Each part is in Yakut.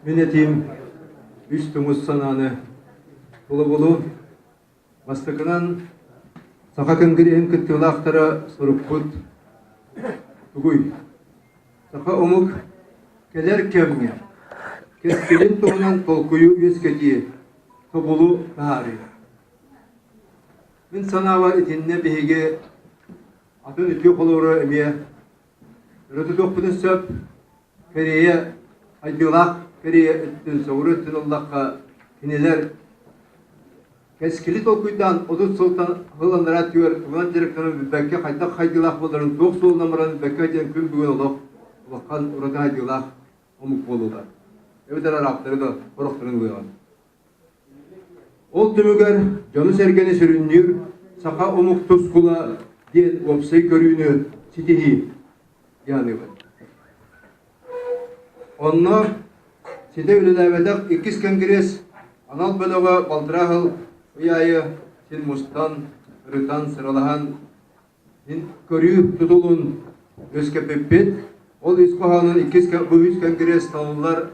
Мин этиим үс тумус санааны булу-булу бастакынан Саха Конгреһын кыттыылаахтара сурукпут тугуй? Саха омук кэлэр кэмҥэ кэскилин туһунан толкуйу үөскэтии, тобулу таһаарыы. Мин санаабар итиннэ биһиги атын үтүө холобуру эмиэ Өрө тутуохпутун сөп. Корея айдыылаах Корея өттүн, соҕуруу өттүн ыллахха, кинилэр кэскили толкуйдаан 30 сылтан ыланнара түөр тугунан дьарыктанан билбэккэ хайдах хайдыылаах буоларын, туох суолунан баран билбэккэ диэн күн бүгүн олох улахан ураты хайдыылаах омук буолуулар. Эбэтэр араабтары да орохторун ылыаҕын. Ол түмүгэр дьону-сэргэни сүрүннүүр саха омук тускула диэн уопсай көрүүнү ситиһии дьаһаныбыт. Онно ситэ үлэлээбэтэх иккис конгресс анал бөлөҕө балтараа сыл ый аайы син мустан, ырытан, сыралаһан мин көрүү тутулун үөскэппиппит. Ол ис хоһоонун иккис бу үс конгресс талыллар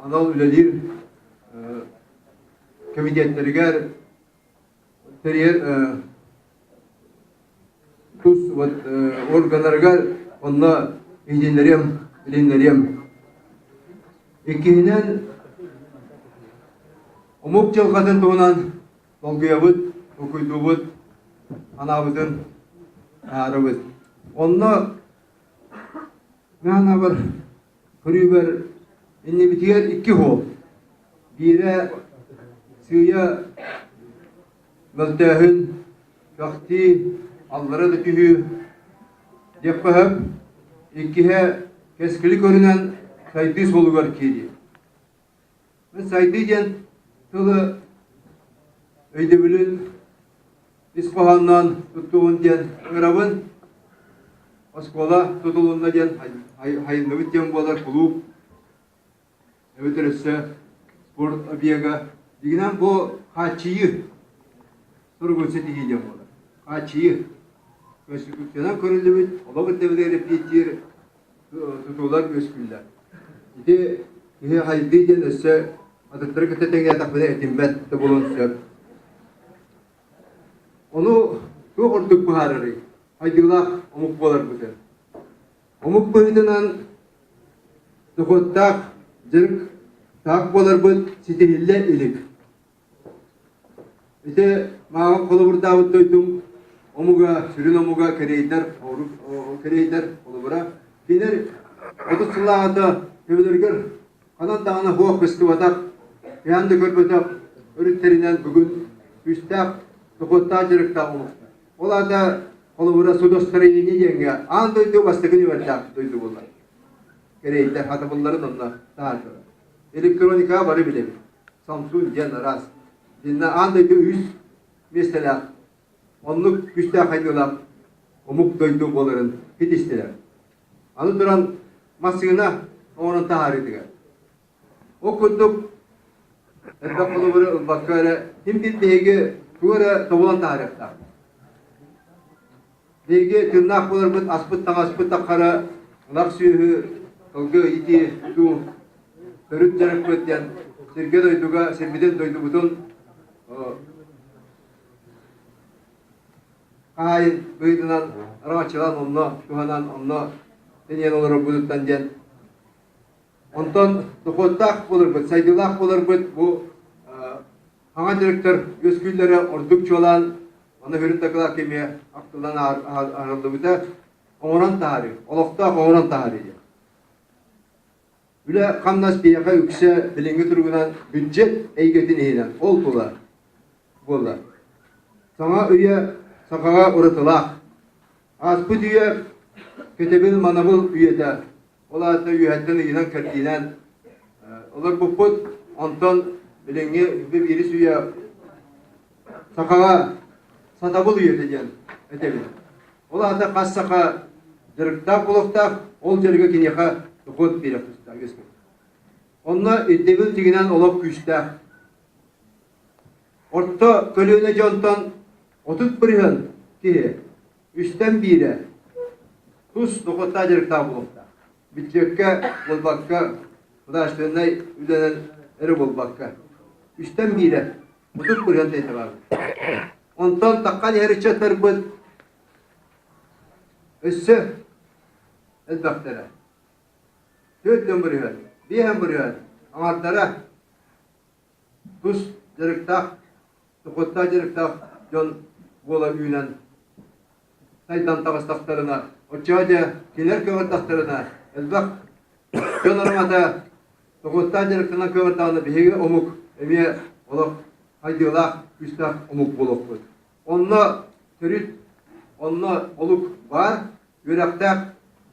анал үлэлиир кэмитиэттэригэр тэрийэр тус вот органнарыгар онно иһитиннэриэм, билиннэриэм. Иккиһинэн, омук дьылҕатын туһунан долгуйабыт, толкуйдуубут, анаабытын таһаарабыт. Онно мин санаабар Көрүүбэр иннибитигэр икки уол. Биирэ сыыйа мөлтөөһүн, көхтии, аллара да түһүү диэххэ сөп. Иккиһэ кэскили көрүнэн сайдыы суолугар киирии. Мин сайдыы диэн тылы өйдөбүлүн ис хоһоонноон туттугун диэн ыҥырабын. Оскуола тутулунна диэн хайынныбыт диэн буолар кулууп эбэтэр өссө спорт объега. Дигинэн бу хааччыйыы суругун ситиһии диэн буолар. Хааччыйыы. Конституциянан көрүллүбүт, олох ирдэбилигэр эппиэттиир тутуулар үөскүүллэр. Ити киһи хайдыы диэн өссө атыттары кытта тэҥнээтэхпинэ этиммэт да буолуон сөп. Ону туох ордук быһаарарый? Хайдыылаах омук буоларбытын. Омук быһыытынан дохуоттаах, дьарыктаах буоларбыт ситиһиллэ илик. Ити мааҕын холобурдаабыт дойдум омуга, сүрүн омуга кэриэйдэр, кэриэйдэр холобура. Кинилэр 30 сыллааҕыта төбөлөрүгэр ханан даҕаны суох быстыбатах, кыһан да көрбөтөх өрүттэринэн бүгүн күүстээх, дохуоттаах дьарыктаах омуктар. Ол аата холобура судостроение диэҥҥэ аан дойду бастакы нүмердээх дойду буолар. Кэриэйдэр хатабылларын онно таһаардылар. Электроникаҕа бары билэбит. Самсун диэн араас. Динна аан дойду үс миэстэлээх, оннук күүстээх хайдыылаах омук дойду буоларын ситистилэр. Аны туран массыына оҥорон таһаарыытыгар. Ол курдук элбэх холобуру ылбакка эрэ ким биир биһиги тугу эрэ тобулан таһаарыахтаах. Биһиги тыыннаах буоларбыт, аспыт таҥаспыт таххара ынах сүөһү, сылгы иитии, тутуу, төрүт дьарыкпыт диэн сиргэ-дойдуга, сирбитин, дойдубутун хаһаайын быһыытынан араҥаччылаан онно туһанан онно тэнийэн олорорбутуттан диэн онтон дохуоттаах буоларбыт, сайдыылаах буоларбыт бу Хаҥа директор үөскүүллэрэ ордук чуолаан аны сүрүн дакылаакка эмиэ ахтыллан арыллыбыта оҥорон таһаарыы, олохтоох оҥорон таһаарыы диэн. Үлэ-хамнас биһиэхэ үксэ билиҥҥи туругунан бюджет эйгэтин иһинэн ол тула буолла. Саҥа үйэ сахаҕа уратылаах. Ааспыт үйэ кэтэбил-манабыл үйэтэ Ол аата үөһэттэн ыйынан-кэрдиинэн олорбуппут. Онтон билиҥҥи биирис үйэ сахаҕа сатабыл үйэтэ диэн этэбин. Ол аата хас саха дьарыктаах буолуохтаах, ол дьарыга киниэхэ дохуот биэрэх тустаах үөскүүр. Онно ирдэбил дьиҥинэн олох күүстээх. Орто көлүөнэ дьонтон 30% киһи үстэн биирэ тус дохуоттаах дьарыктаах буолуохтаах. Бүддьүөккэ буолбакка, художественнай үлэнэн эрэ буолбакка. Үстэн биирэ, 30% тэйитэ баар. Онтон таххан иһэр ыччаттарбыт өссө элбэхтэрэ. 4 бырыһыан, 5 бырыһыан аҥардара тус дьарыктаах, дохуоттаах дьарыктаах дьон буола үүнэн сайдан таҕыстахтарына, оччоҕо дьэ кинилэр көҕүрдахтарына элбэх дьон араҥата дохуоттаах дьарыктанан көҕүрдэҕинэ биһиги омук эмиэ олох хайдыылаах, күүстээх омук буолуохпут. Онно төрүт, онно олук баар, үөрэхтээх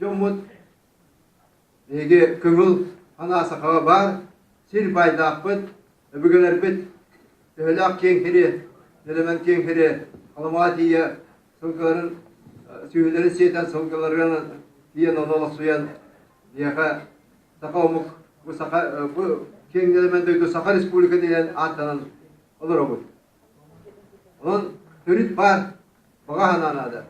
дьоммут биһиги көҥүл санаа сахаҕа баар, сир баайдаахпыт, өбүгэлэрбит төһөлөөх киэҥ сири, нэлэмэн киэҥ сири Халымаҕа тиийэ сылгыларын сүөһүлэрин сиэтэн сылгыларынан тиийэн ону олохсуйан биһиэхэ саха омук бу саха бу киэҥ нэлэмэн дойду Саха Республика диэн ааттанан олоробут. Онон төрүт баар баҕа санаа наада.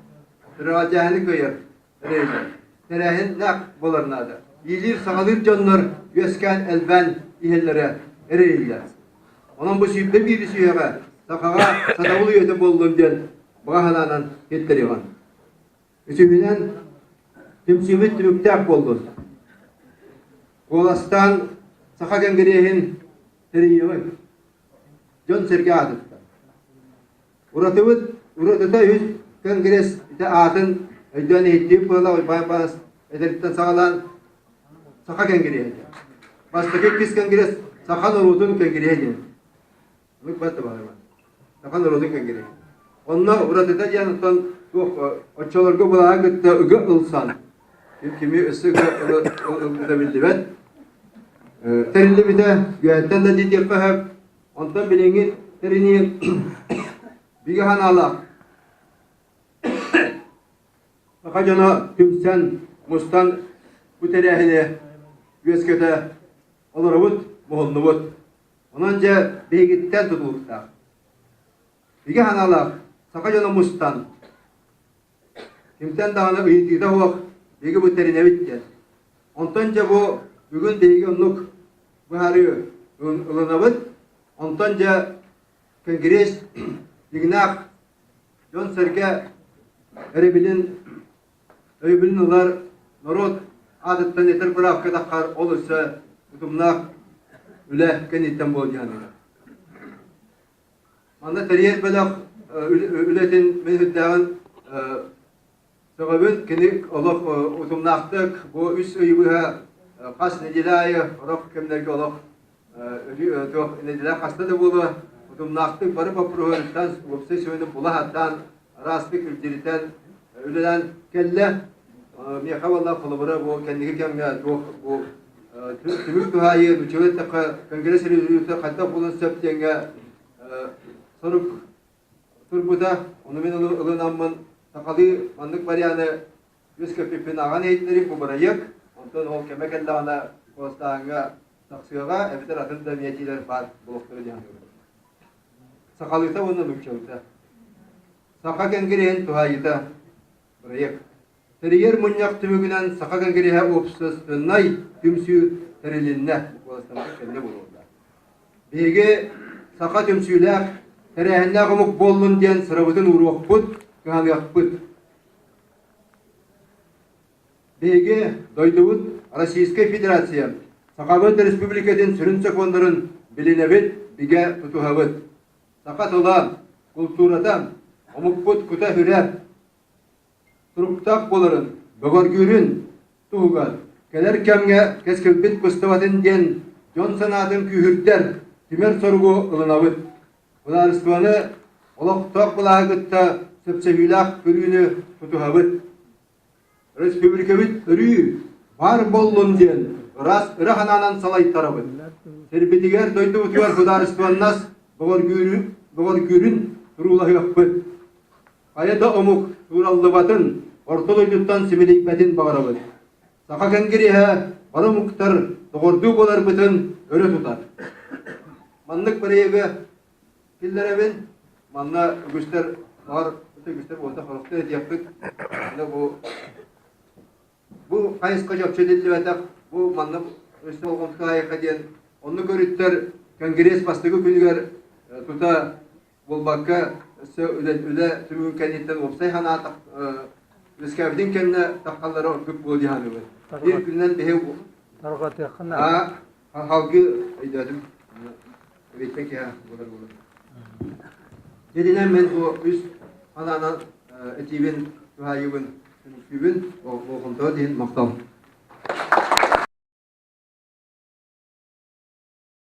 Сүрэҕэлдьээһини кыайар эрэйиллэр. Тэрээһиннээх буолар наада. Иилиир-саҕалыыр дьоннор үөскээн элбээн иһэллэрэ эрэйиллэр. Онон бу 21 үйэҕэ сахаҕа сатабыл үйэтэ буоллун диэн баҕа санаанан кэттэриэҕин. Үсүһүнэн, түмсүүбүт түмүктээх буоллун. Куоластаан саха кэнгириэһин тэрийиэҕиҥ. Дьон-сэргэ аатыттан. Уратыбыт уратыта үһүс Конгресс ити аатын өйдөөн иһиттиир буола Уйбаан Баас эдэриттэн саҕалаан Саха Кэнгириэһэ диэн. Бастакы иккис Конгресс саха норуотун кэнгириэһэ диэн. Оннук бат да баҕарбат. Саха норуотун кэнгириэһэ. Онно уратыта диэн оттон туох оччолорго былааһы кытта ыга ылсан кими өссө ыга ылбыта биллибэт. Тэриллибитэ үөһэттэн да диэххэ сөп. Онтон билиҥҥи тэринии бигэ санаалаах саха дьоно түмсэн, мустан бу тэрээһини үөскэтэ олоробут, муһуннубут. Онон дьэ биһигиттэн тутулуктаах. Бигэ санаалаах саха дьоно мустан, кимтэн даҕаны ыйытыыта суох биһиги бу тэринэбит диэн. Онтон дьэ бу бүгүн биһиги оннук быһаарыы ылынабыт. Онтон дьэ Конгресс дьиҥнээх дьон-сэргэ эрэбилин өйөбүлүн ылар норуот аатыттан этэр быраапка таххар ол өссө утумнаах үлэ кэнниттэн буолуо диэн Манна тэрийэр бөлөх үлэтин мин үрдээҕин сөҕөбүн. Кини олох утумнаахтык бу үс ый быһа хас нэдиэлэ аайы сорох кэмнэргэ олох туох нэдиэлэ хаста да буолуо утумнаахтык бары боппуруоһуттан уопсай сүбэни була сатаан араастык илдьиритэн үлэлээн кэллэ. Миэхэ буолла холобура бу кэнники кэмҥэ туох бу түмүк туһаайыы нуччалыы эттэххэ конгресс резолюция хайдах буолуон сөп диэҥҥэ сорук турбута. Ону мин ылынаммын сахалыы маннык варианы үөскэппиппин аҕан иһитиннэрим бу бырайыак. Онтон ол кэмэ кэллэҕинэ куоластааһыҥҥа тахсыаҕа эбэтэр атын да этиилэр баар буолуохтара диэн саныыбын. Сахалыыта уонна нууччалыыта. Саха кэнгириэһин туһаайыыта бырайыак. Тэрийэр мунньах түмүгүнэн Саха кэнгириэһэ уопсастыбаннай түмсүү тэрилиннэ. Куоластаммыт кэннэ буолуоҕа. Биһиги саха түмсүүлээх, тэрээһиннээх омук буоллун диэн сырабытын ууруохпут, кыһаныахпыт. Биһиги дойдубут Российскай Федерация Сахабыт Республикатын сүрүн сокуоннарын билинэбит, бигэ тутуһабыт. Саха тыла, култуурата, омукпут кута-сүрэ туруктаах буоларын, бөҕөргүүрүн туһугар кэлэр кэмҥэ кэскилбит быстыбатын диэн дьон санаатын күүһүрдэр, түмэр соругу ылынабыт. Судаарыстыбаны олохтоох былааһы кытта сөпсөһүүлээх көрүүнү тутуһабыт. Республикабыт өрүү баар буоллун диэн ыраас ыра санаанан салайтарабыт. Сирбитигэр, дойдубутугар судаарыстыбаннас бөҕөргүүрүн туруулаһыахпыт. Хайа да омук туураллыбатын, орто дойдуттан симэлийбэтин баҕарабыт. Саха кэнгириэһэ бары омуктар доҕордуу буоларбытын өрө тутар. Маннык бырайыагы киллэрэбин. Манна үгүстэр баҕар үгүстэр буолта хорохтор этиэхпит. Бу бу. Бу хайысха чопчу этиллибэтэх, бу манна өссө болҕомто хайыха диэн оннук өрүттэр Конгресс бастакы күнүгэр тута буолбакка өссө үлэ, үлэ түмүгүн кэнниттэн уопсай санаа үөскээбитин кэннэ таххаллара ордук буолуо дии саныыбын. Биир күнүнэн биһи Тарҕатыахха Халгы өйдөөтүм. Эбиттэн киһи буолар буолар. Дединэн мен бу үс ханаанан этиибин туһаайыбын түмүктүүбүн болҕомтоҕо диэн махтал.